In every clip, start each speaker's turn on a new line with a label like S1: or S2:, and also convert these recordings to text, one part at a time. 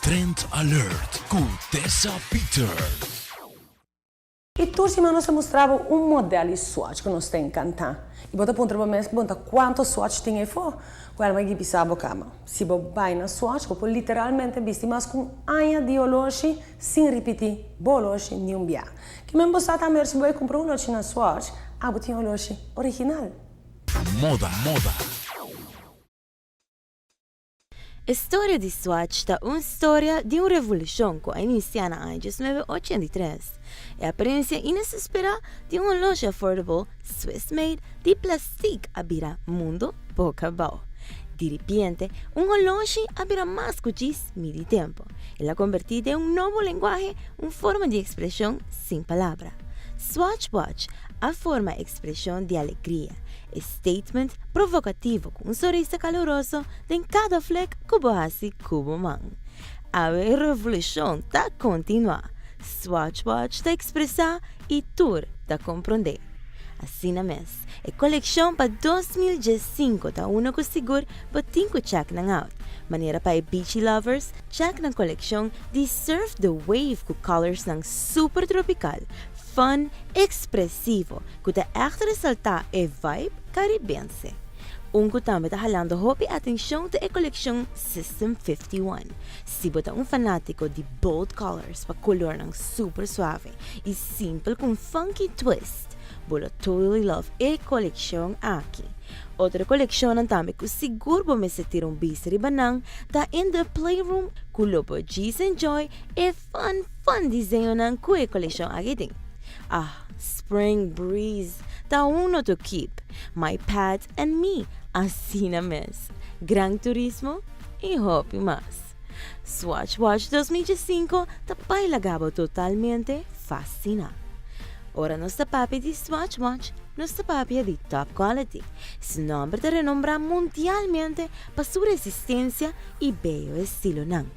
S1: Trend Alert ku Tessa Peters.
S2: I tur siman nos ta mustra bo un model di Swatch ku nos ta enkantá. I bo ta puntra bo mes, Bon, ta kuantu Swatch tin ei-fo? Wèl, mi a bisa bo kaba. Si bo bai na Swatch, bo por literalmente bisti mas ku un aña di oloshi sin ripití bo oloshi niun bia. Kimen bo sa tambe ora si bo bai kumpra un oloshi na Swatch, abo tin oloshi original.
S1: Moda, moda.
S3: E storia di Swatch ta un storia di un revolushon ku a inisiá na aña 1983. E aparensia inesperá di un oloshi affordable Swiss-made di plastik a bira mundu boka abou. Diripiente, un oloshi a bira mas ku djis midi tempu. El a kombertí den un nobo lenguahe, un forma di ekspreshon sin palabra. Swatch Watch a forma ekspreshon di alegria, E statement provokativo ku un sonrisa kaluroso den kada flek ku bo hasi ku bo man. Awe e revolushon ta kontinuá. Swatch Watch ta ekspresá i tur ta komprondé. Asina mes, e kolekshon pa 2015 ta uno ku sigur bo tin ku chèk nan out. Manera pa e beachy lovers, chèk nan kolekshon di Surf the Wave ku colorsnan super tropikal, Fun, ekspresivo, ku ta ègt resaltá e vibe karibense. Un ku tambe ta halando hopi atenshon ta e kolekshon System 51. Si bo ta un fanátiko di bold colors pa kolornan super suave i simpel ku un funky twist, bo lo totally love e kolekshon aki. Otro kolekshonnan tambe ku sigur bo mester tira un bista riba nan ta In The Playroom ku lo bo djis enjoy e Fun fun diseñonan ku e kolekshon aki tin. Ah, Spring Breeze ta uno to keep, My Pet and Me asina mes, Gran Turismo i hopi mas. Swatch Watch 2015 ta bai laga bo totalmente fasina. Ora nos ta papia di Swatch Watch, nos ta papia di top quality. Su nomber ta renombrá mundialmente pa su resistencia i beyo estilonan.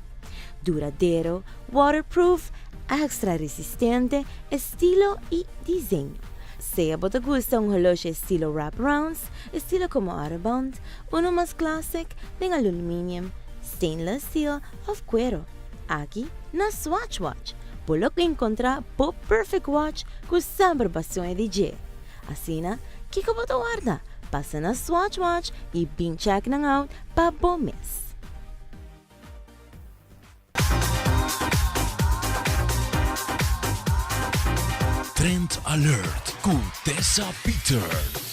S3: Duradero, waterproof, extra resistente, estilo y diseño. Sea bo ta gusta un holoshi estilo wrap-rounds, estilo como armband, uno mas classic, den aluminium, stainless steel of cuero, aki na Swatch Watch bo lo encontra bo perfect watch cu semper bo a soña di dje. Asina, kico bo ta warda? Pasa na Swatch Watch y bin check nan out pa bo mes.
S1: Trend Alert ku Tessa Peters.